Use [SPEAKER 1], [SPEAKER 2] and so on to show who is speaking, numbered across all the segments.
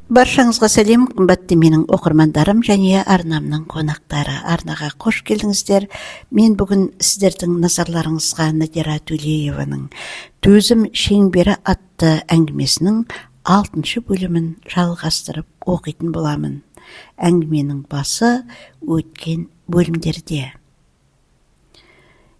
[SPEAKER 1] Баршаңызға сәлем, қымбатты менің оқырмандарым және арнамның қонақтары. Арнаға қош келдіңіздер. Мен бүгін сіздердің назарларыңызға Надира Төлееваның «Төзім шеңбері» атты әңгімесінің алтыншы бөлімін жалғастырып оқитын боламын. Әңгіменің басы өткен бөлімдерде.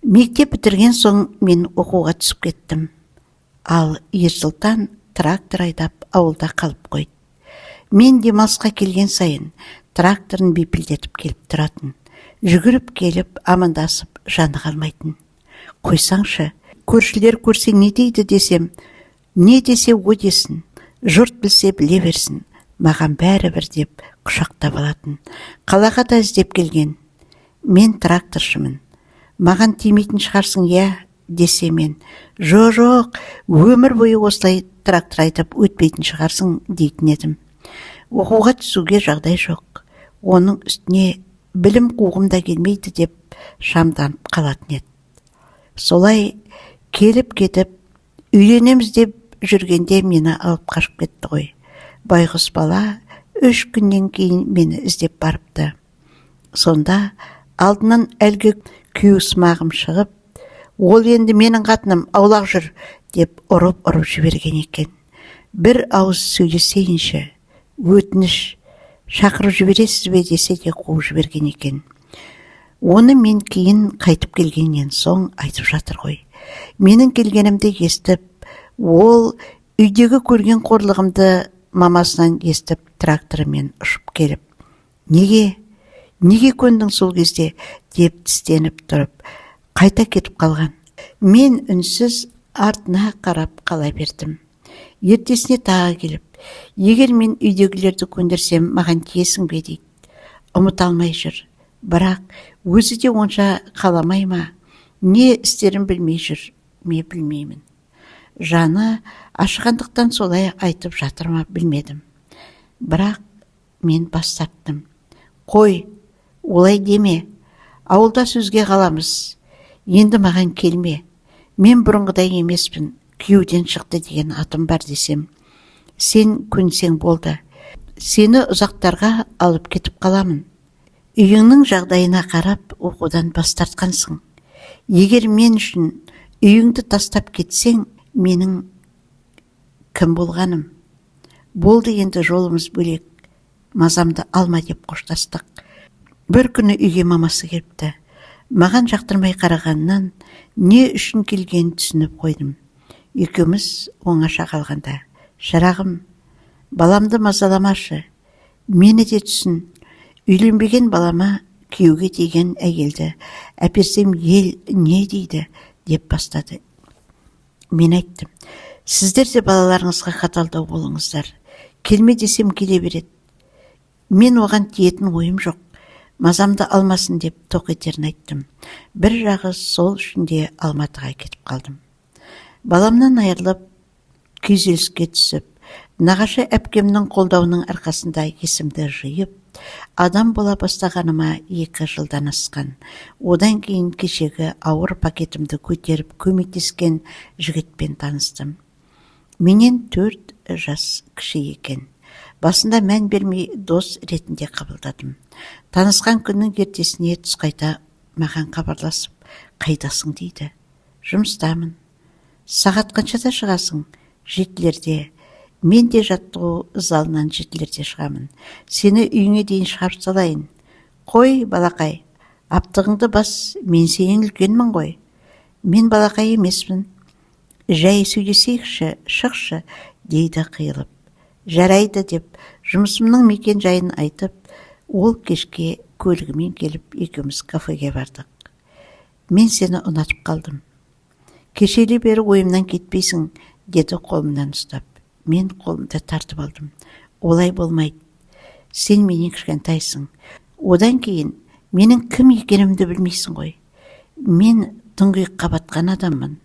[SPEAKER 1] Мектеп бітірген соң мен оқуға түсіп кеттім. Ал Ерсұлтан трактор айдап ауылда қалып қойды. Мен демалысқа келген сайын тракторын бипілдетіп келіп тұратын. Жүгіріп келіп амандасып жаны қалмайтын. «Қойсаңшы, көршілер көрсе не дейді?» десем, «Не десе о десін, жұрт білсе біле берсін, маған бәрібір», – деп құшақтап алатын. Қалаға да іздеп келген. «Мен тракторшымын, маған тимейтін шығарсың, иә?» десе, мен «Жо, жоқ, өмір бойы осылай трактор айдап өтпейтін шығарсың», – дейтін едім. Оқуға түсуге жағдай жоқ, оның үстіне білім қуғым да келмейді деп шамданып қалатын еді. Солай келіп кетіп, үйленеміз деп жүргенде мені алып қашып кетті ғой байғұс бала. 3 күннен кейін мені іздеп барыпты. Сонда алдынан әлгі күйеусымағым шығып, «Ол енді менің қатыным, аулақ жүр», – деп ұрып-ұрып жіберген екен. «Бір ауыз сөйлесейінші, өтініш, шақырып жібересіз бе?» десе де, қуып жіберген екен. Оны мен кейін қайтып келгеннен соң айтып жатыр ғой. Менің келгенімді естіп, ол үйдегі көрген қорлығымды мамасынан естіп, тракторымен ұшып келіп, «Неге, неге көндің сол кезде?» деп тістеніп тұрып қайта кетіп қалған. Мен үнсіз артына қарап қала бердім. Ертесіне тағы келіп, «Егер мен үйдегілерді көндірсем, маған тиесің бе?» дейді. Ұмыта алмай жүр, бірақ өзі де онша қаламай ма, не істерін білмей жүр ме, білмеймін. Жаны ашығандықтан солай айтып жатыр ма, білмедім. Бірақ мен бас тарттым. «Қой, олай деме, ауылда сөзге қаламыз. Енді маған келме, мен бұрынғыдай емеспін, күйеуден шықты деген атым бар», – десем, «Сен көнсең болды, сені ұзақтарға алып кетіп қаламын. Үйіңнің жағдайына қарап оқудан бас тартқансың. Егер мен үшін үйіңді тастап кетсең, менің кім болғаным? Болды енді, жолымыз бөлек, мазамды алма», – деп қоштастық. Бір күні үйге мамасы келіпті. Маған жақтырмай қарағаннан не үшін келгенін түсініп қойдым. Екеуміз оңаша қалғанда, «Шырағым, баламды мазаламашы, мені де түсін. Үйленбеген балама күйеуге тиген әйелді әперсем, ел не дейді?» – деп бастады. Мен айттым: «Сіздер де балаларыңызға қаталдау болыңыздар. Келме десем, келе береді. Мен оған тиетін ойым жоқ, мазамды алмасын», – деп тоқетерін айттым. Бір жағы сол үшін де Алматыға кетіп қалдым. Баламнан айырылып, күйзеліске түсіп, нағашы әпкемнің қолдауының арқасында есімді жиып, адам бола бастағаныма 2 жылдан асқан. Одан кейін кешегі ауыр пакетімді көтеріп көмектескен жігітпен таныстым. Менен 4 жас кіші екен. Басында мән бермей, дос ретінде қабылдадым. Танысқан күннің ертесіне түс қайта маған хабарласып, «Қайдасың?» дейді. «Жұмыстамын». «Сағат қаншада шығасың?» «7-лерде». «Мен де жаттығу залынан 7-лерде шығамын, сені үйіңе дейін шығарып салайын». «Қой, балақай, аптығыңды бас, мен сенен үлкенмін ғой». «Мен балақай емеспін, жай сөйлесейікші, шықшы», – дейді қиылып. «Жарайды», – деп жұмысымның мекен жайын айтып, ол кешке көлігімен келіп, екеуміз кафеге бардық. «Мен сені ұнатып қалдым, кешелі бері ойымнан кетпейсің», – деді қолымнан ұстап. Мен қолымды тартып алдым. «Олай болмайды, сен менен кішкентайсың, одан кейін менің кім екенімді білмейсің ғой. Мен тұңғиыққа батқан адаммын,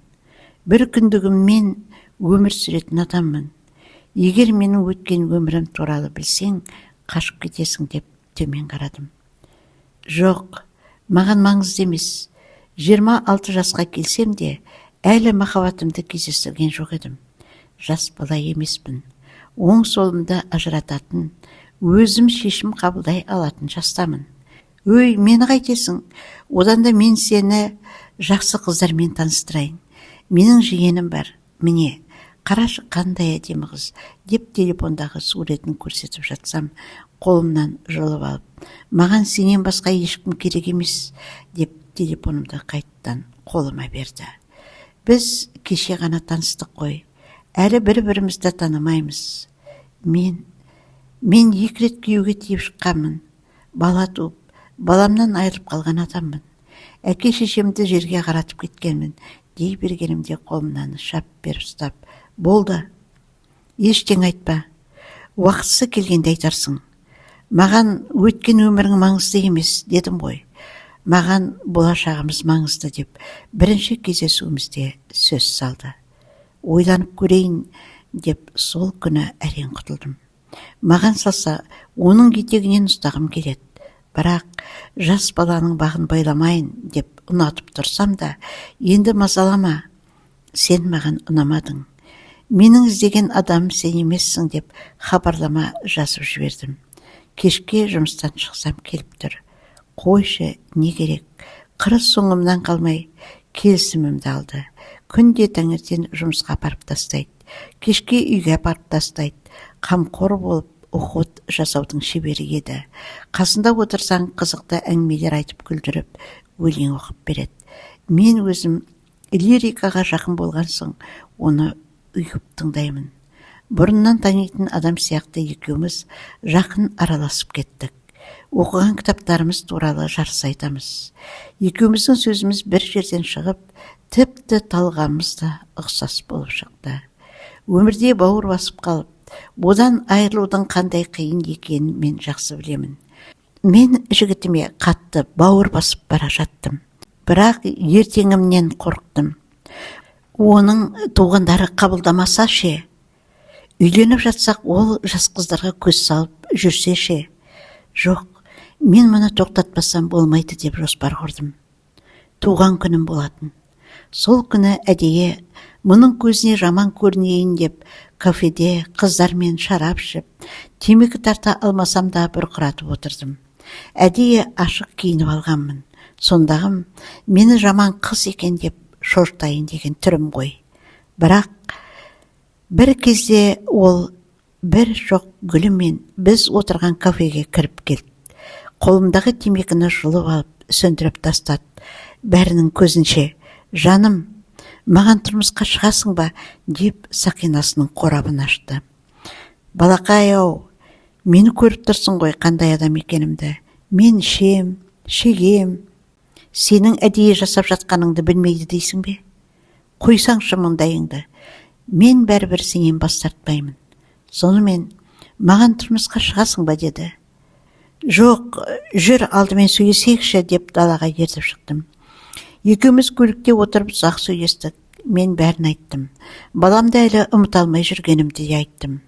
[SPEAKER 1] бір күндігіммен өмір сүретін адаммын. Егер менің өткен өмірім туралы білсең, қашып кетесің», – деп төмен қарадым. «Жоқ, маған маңызды емес. 26 жасқа келсем де, әлі махаббатымды кездестірген жоқ едім. Жас бала емеспін. Оң-солымды ажырататын, өзім шешім қабылдай алатын жастамын. Өй, мені қайтесің? Одан да мен сені жақсы қыздармен таныстырайын. Менің жиенім бар. Міне, қарашы, қандай әдемі қыз, деп телефондағы суретін көрсетіп жатсам, қолымнан жұлып алып, маған сенен басқа ешкім керек емес, деп телефонымды қайттан қолыма берді. Біз кеше ғана таныстық қой. Әлі бір-бірімізді танымаймыз. Мен 2 рет күйеуге тиіп шыққанмын. Бала туып, баламнан айырылып қалған адаммын. Әке шешемді жерге қаратып кеткенмін, дей бергенімде қолымнан шап беріп ұстап, болды, ештеңе айтпа, уақытысы келгенде айтарсың. Маған өткен өмірің маңызды емес, дедім ғой. Маған болашағымыз маңызды, деп бірінші кездесуімізде сөз салды. Ойланып көрейін, деп сол күні әрең құтылдым. Маған салса, оның етегінен ұстағым келеді. Бірақ жас баланың бағын байламайын деп ұнатып тұрсам да, енді мазалама, сен маған ұнамадың. Менің іздеген адамым сен емессің, деп хабарлама жазып жібердім. Кешке жұмыстан шықсам келіп тұр. Қойшы, не керек? Қырыс соңымнан қалмай келісімімді алды. Күнде таңертең жұмысқа апарып тастайды. Кешке үйге апарып тастайды. Қамқор болып уход жасаудың шебері еді. Қасында отырсаң, қызықты әңгімелер айтып күлдіріп, өлең оқып береді. Мен өзім лирикаға жақын болған соң, оны ұйып тыңдаймын. Бұрыннан танитын адам сияқты екеуміз жақын араласып кеттік. Оқыған кітаптарымыз туралы жарыса айтамыз. Екеуміздің сөзіміз бір жерден шығып, тіпті талғамымыз да ұқсас болып шықты. Өмірде бауыр басып қалып, одан айырылудың қандай қиын екенін мен жақсы білемін. Мен жігітіме қатты бауыр басып бара жаттым. Бірақ ертеңімнен қорықтым. Оның туғандары қабылдамаса ше? Үйленіп жатсақ, ол жас қыздарға көз салып жүрсе ше? Жоқ, мен мұны тоқтатпасам болмайды деп жоспар құрдым. Туған күнім болатын. Сол күні әдейі мұның көзіне жаман көрінейін деп кафеде қыздармен шарап ішіп, темекі тарта алмасам да бұрқыратып отырдым. Әдейі ашық киініп алғанмын. Сондағым мені жаман қыз екен деп шошытайын деген түрім ғой. Бірақ бір кезде ол бір шоқ гүлімен біз отырған кафеге кіріп келді. Қолымдағы темекіні жұлып алып, сөндіріп тастады. Бәрінің көзінше, жаным, маған тұрмысқа шығасың ба, деп сақинасының қорабын ашты. Балақай ау, мені көріп тұрсың ғой қандай адам екенімді. Мен ішем, шегем. Сенің әдейі жасап жатқаныңды білмейді дейсің бе? Қойсаңшы мұндайыңды. Мен бәрібір сенен бас тартпаймын. Сонымен, маған тұрмысқа шығасың ба, деді. Жоқ, жүр, алдымен сөйлесейікші, деп далаға ертіп шықтым. Екеуміз көлікте отырып ұзақ сөйлестік. Мен бәрін айттым. Баламды әлі ұмыта алмай жүргенімді де айттым.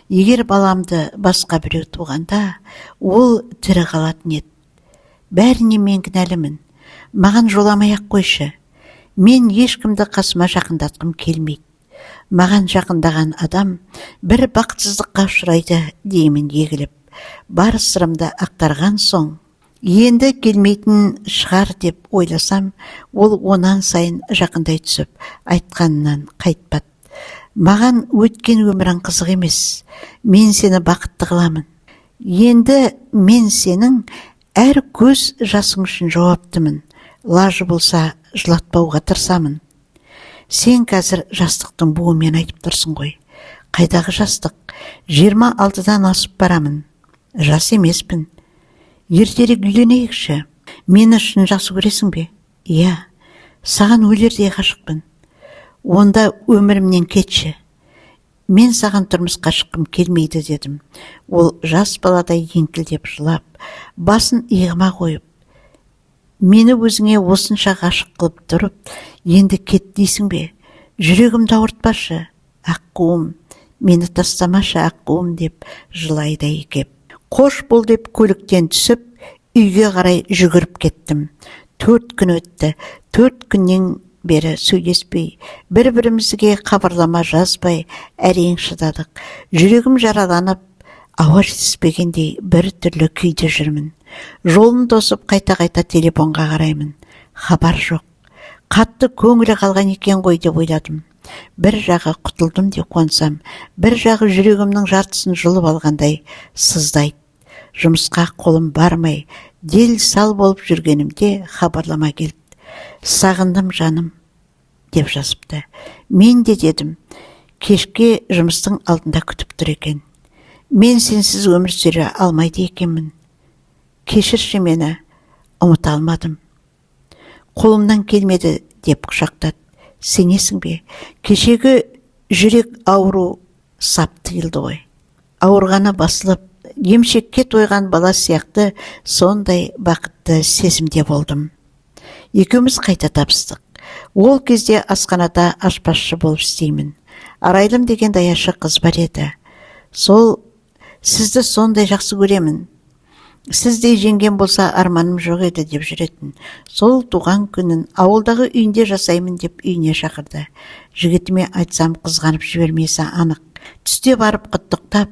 [SPEAKER 1] Егер баламды басқа біреу туғанда, ол тірі қалатын еді. Бәріне мен кінәлімін. Маған жоламай-ақ қойшы. Мен ешкімді қасыма жақындатқым келмейді. Маған жақындаған адам бір бақытсыздыққа ұшырайды деймін егіліп. Бар сырымды ақтарған соң, енді келмейтін шығар деп ойласам, ол онан сайын жақындай түсіп, айтқанынан қайтпады. Маған өткен өмірің қызық емес, мен сені бақытты қыламын. Енді мен сенің әр көз жасың үшін жауаптымын. Лажы болса, жылатпауға тырысамын. Сен қазір жастықтың буымен айтып тұрсың ғой. Қайдағы жастық? 26-дан асып барамын. Жас емеспін. Ертерек үйленейікші. Мені шын жақсы көресің бе? Иә, саған өлердей ғашықпын. Онда өмірімнен кетші. Мен саған тұрмысқа шыққым келмейді дедім. Ол жас баладай еңкілдеп жылап, басын иығыма қойып, мені өзіңе осынша ғашық қылып тұрып, енді кет дейсің бе? Жүрегімді ауыртпашы, аққуым, мені тастамашы, аққуым, деп жылайды кеп. Қош бол деп көліктен түсіп, үйге қарай жүгіріп кеттім. 4 күн өтті. 4 күннен бері сөйлеспей, бір-бірімізге хабарлама жазбай әрең шыдадық. Жүрегім жараланып, ауа жетіспегендей бір түрлі күйде жүрмін. Жолын тосып қайта-қайта телефонға қараймын. Хабар жоқ. Қатты көңілі қалған екен ғой деп ойладым. Бір жағы құтылдым деп қуансам, бір жағы жүрегімнің жартысын жұлып алғандай сыздайды. Жұмысқа қолым бармай, дел сал болып жүргенімде хабарлама келді. «Сағындым, жаным», деп жазыпты. «Мен де», дедім. Кешке жұмыстың алдында күтіп тұр екен. «Мен сенсіз өмір сүре алмайды екенмін. Кешірші мені, ұмыта алмадым. Қолымнан келмеді», деп құшақтады. Сенесің бе, кешегі жүрек ауру сап тыйылды ғой. Ауырғаны басылып, емшекке тойған бала сияқты сондай бақытты сезімде болдым. Екеуміз қайта табыстық. Ол кезде асханада аспазшы болып істеймін. Арайлым деген даяшы қыз бар еді. Сол «Сізді сондай жақсы көремін, сіздей жеңгем болса, арманым жоқ еді» деп жүретін. Сол туған күнін ауылдағы үйінде жасаймын деп үйіне шақырды. Жігітіме айтсам, қызғанып жібермесі анық. Түсте барып құттықтап,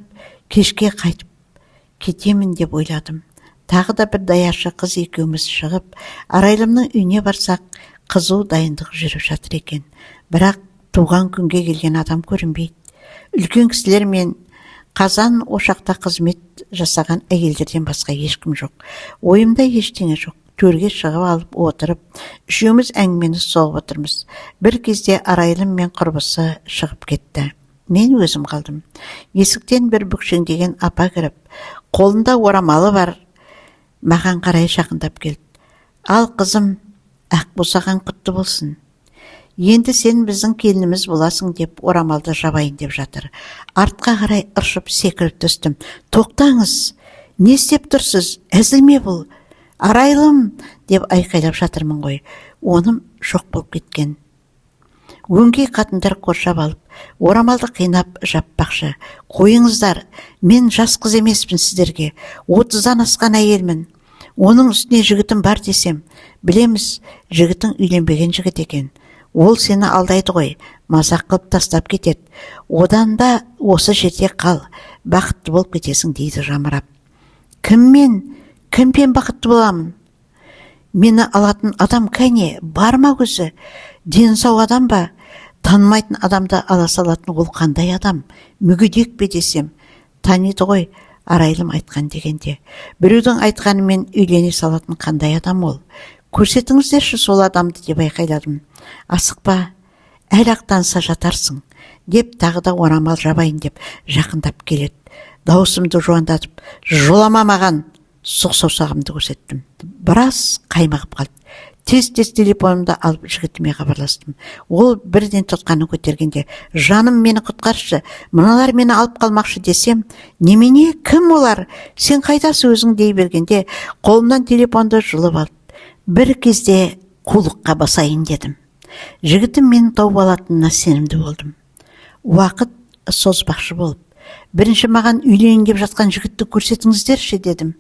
[SPEAKER 1] кешке қайтып кетемін деп ойладым. Тағы да бір даяшы қыз екеуміз шығып, Арайлымның үйіне барсақ, қызу дайындық жүріп жатыр екен. Бірақ туған күнге келген адам көрінбейді. Үлкен кісілер мен қазан ошақта қызмет жасаған әйелдерден басқа ешкім жоқ. Ойымда ештеңе жоқ. Төрге шығып алып отырып, үшеуміз әңгімені соғып отырмыз. Бір кезде Арайлым мен құрбысы шығып кетті. Мен өзім қалдым. Есіктен бір бүкшеңдеген апа кіріп, қолында орамалы бар, маған қарай жақындап келді. «Ал, қызым, ақ босаған құтты болсын. Енді сен біздің келініміз боласың», деп орамалды жабайын деп жатыр. Артқа қарай ыршып секіріп түстім. «Тоқтаңыз, не істеп тұрсыз? Әзіл ме бұл? Арайлым!» деп айқайлап жатырмын ғой. Оным жоқ болып кеткен. Өңкей қатындар қоршап алып, орамалды қинап жаппақшы. «Қойыңыздар, мен жас қыз емеспін сіздерге, 30-дан асқан әйелмін. Оның үстіне жігітім бар», десем, «Білеміз, жігітің үйленбеген жігіт екен. Ол сені алдайды ғой, мазақ қылып тастап кетеді. Одан да осы жерде қал, бақытты болып кетесің», дейді жамырап. «Кіммен, кіммен бақытты боламын? Мені алатын адам кәне, бар ма өзі? Дені сау адам ба? Танымайтын адамды ала салатын ол қандай адам? Мүгедек пе?» десем, «Таниды ғой, Арайлым айтқан» дегенде, «Біреудің айтқанымен үйлене салатын қандай адам ол? Көрсетіңіздерші сол адамды!» деп айқайладым. «Асықпа, әлі ақтанса жатарсың», деп тағы да орамал жабайын деп жақындап келеді. Дауысымды жуандатып, «Жолама маған!» Сұқ саусағымды көрсеттім. Біраз қаймығып қалды. Тез-тез телефонымды алып, жігітіме хабарластым. Ол бірден тұтқаны көтергенде, «Жаным, мені құтқаршы, мыналар мені алып қалмақшы», десем, «Немене, кім олар? Сен қайдасың өзің?» дей бергенде, қолымнан телефонды жұлып алды. Бір кезде қулыққа басайын дедім. Жігітім мені тауып алатынына сенімді болдым. Уақыт созбақшы болып, «Бірінші маған үйленейін деп жатқан жігітті көрсетіңіздерші», дедім.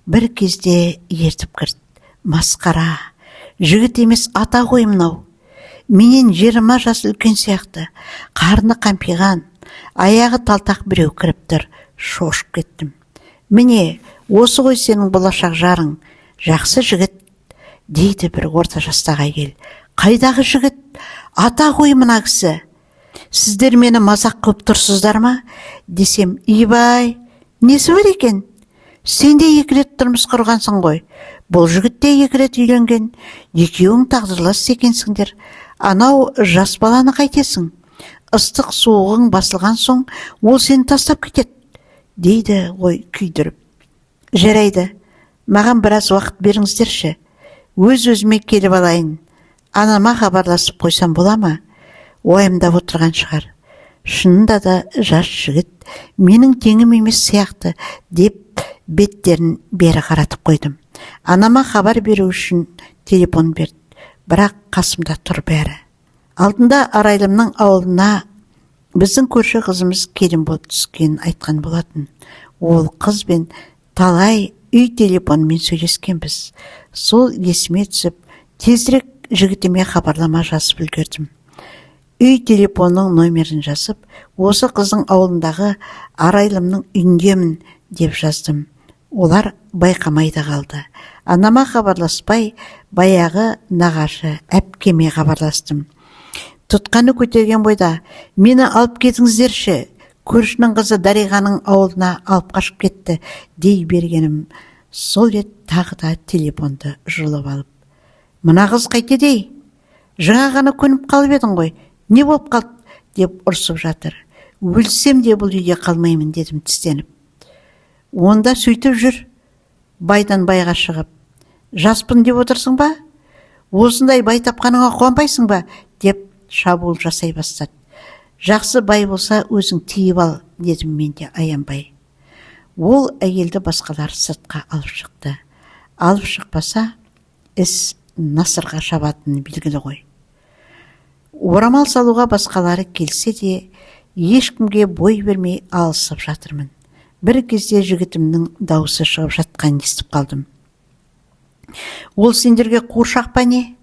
[SPEAKER 1] Бір кезде ертіп кірді. Масқара, жігіт емес, ата ғой мынау. Менен 20 жас үлкен сияқты. Қарны қампиған, аяғы талтақ біреу кіріп тұр. Шошып кеттім. «Міне, осы ғой сенің болашақ жарың, жақсы жігіт», дейді бір орта жастағы әйел. «Қайдағы жігіт? Ата ғой мына кісі. Сіздер мені мазақ қылып тұрсыздар ма?» десем, «Ибай, несі бар екен? Сен де екі рет тұрмыс құрғансың ғой. Бұл жігіт те екі рет үйленген. Екеуің тағдырлас екенсіңдер. Анау жас баланы қайтесің? Ыстық суығың басылған соң ол сені тастап кетеді», дейді ғой күйдіріп. «Жарайды, маған біраз уақыт беріңіздерші, өз өзіме келіп алайын. Анама хабарласып қойсам бола ма? Уайымдап отырған шығар. Шынында да жас жігіт менің теңім емес сияқты», деп беттерін бері қаратып қойдым. Анама хабар беру үшін телефон берді, бірақ қасымда тұр бәрі. Алдында Арайлымның ауылына біздің көрші қызымыз келін болып түскенін айтқан болатын. Ол қызбен талай үй телефонымен сөйлескенбіз. Сол есіме түсіп, тезірек жігітіме хабарлама жазып үлгердім. Үй телефонының номерін жазып, осы қыздың ауылындағы Арайлымның үйіндемін деп жаздым. Олар байқамай да қалды. Анама хабарласпай, баяғы нағашы әпкеме хабарластым. Тұтқаны көтерген бойда, мені алып кетіңіздерші, көршінің қызы Дариғаның ауылына алып қашып кетті дей бергенім сол ет, тағы да телефонды жұлып алып, мына қыз қайтеді ей, жаңа ғана көніп қалып едің ғой, не болып қалды деп ұрсып жатыр. Өлсем де бұл үйде қалмаймын дедім тістеніп. Онда сөйтіп жүр, байдан байға шығып, жаспын деп отырсың ба? Осындай бай тапқаныңа қуанбайсың ба? Деп шабуыл жасай бастады. Жақсы бай болса, өзің тиіп ал, дедім мен де аянбай. Ол әйелді басқалар сыртқа алып шықты. Алып шықпаса, іс насырға шабатыны белгілі ғой. Орамал салуға басқалары келсе де, ешкімге бой бермей алысып жатырмын. Бір кезде жігітімнің даусы шығып жатқанын естіп қалдым. Ол сендерге қуыршақ па не?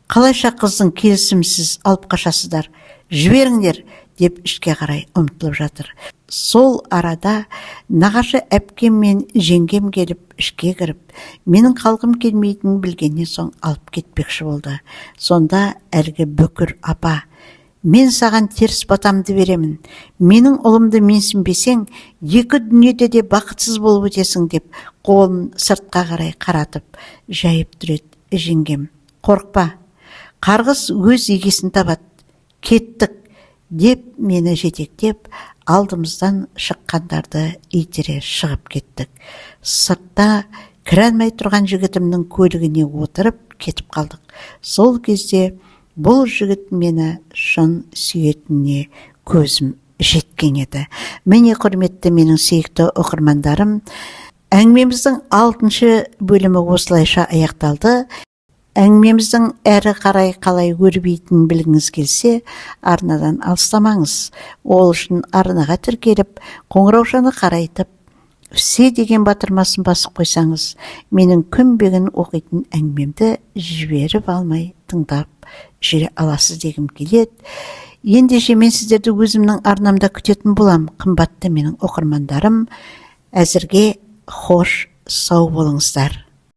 [SPEAKER 1] Қалайша қыздың келісімсіз алып қашасыздар? Жіберіңдер деп ішке қарай ұмтылып жатыр. Сол арада нағашы әпкем мен жеңгем келіп ішке кіріп, менің қалғым келмейтінін білгеннен соң алып кетпекші болды. Сонда әлгі бүкір апа, мен саған теріс батамды беремін, менің ұлымды менсінбесең, екі дүниеде де бақытсыз болып өтесің деп қолын сыртқа қарай қаратып жайып тұр еді. Жеңгем, қорықпа, қарғыс өз егесін табады, кеттік деп мені жетектеп, алдымыздан шыққандарды итере шығып кеттік. Сыртта кіре алмай тұрған жігітімнің көлігіне отырып кетіп қалдық. Сол кезде бұл жігіт мені шын сүйетініне көзім жеткен еді. Міне, құрметті менің сүйікті оқырмандарым, әңгімеміздің 6 бөлімі осылайша аяқталды. Әңгімеміздің әрі қарай қалай өрбитінін білгіңіз келсе, арнадан алыстамаңыз. Ол үшін арнаға тіркеліп, қоңыраушаны қарайтып, все деген батырмасын басып қойсаңыз, менің күнбе-күн оқитын әңгімемді жіберіп алмай тыңдап жүре аласыз дегім келеді. Ендеше мен сіздерді өзімнің арнамда күтетін болам, қымбатты менің оқырмандарым. Әзірге хош, сау болыңыздар.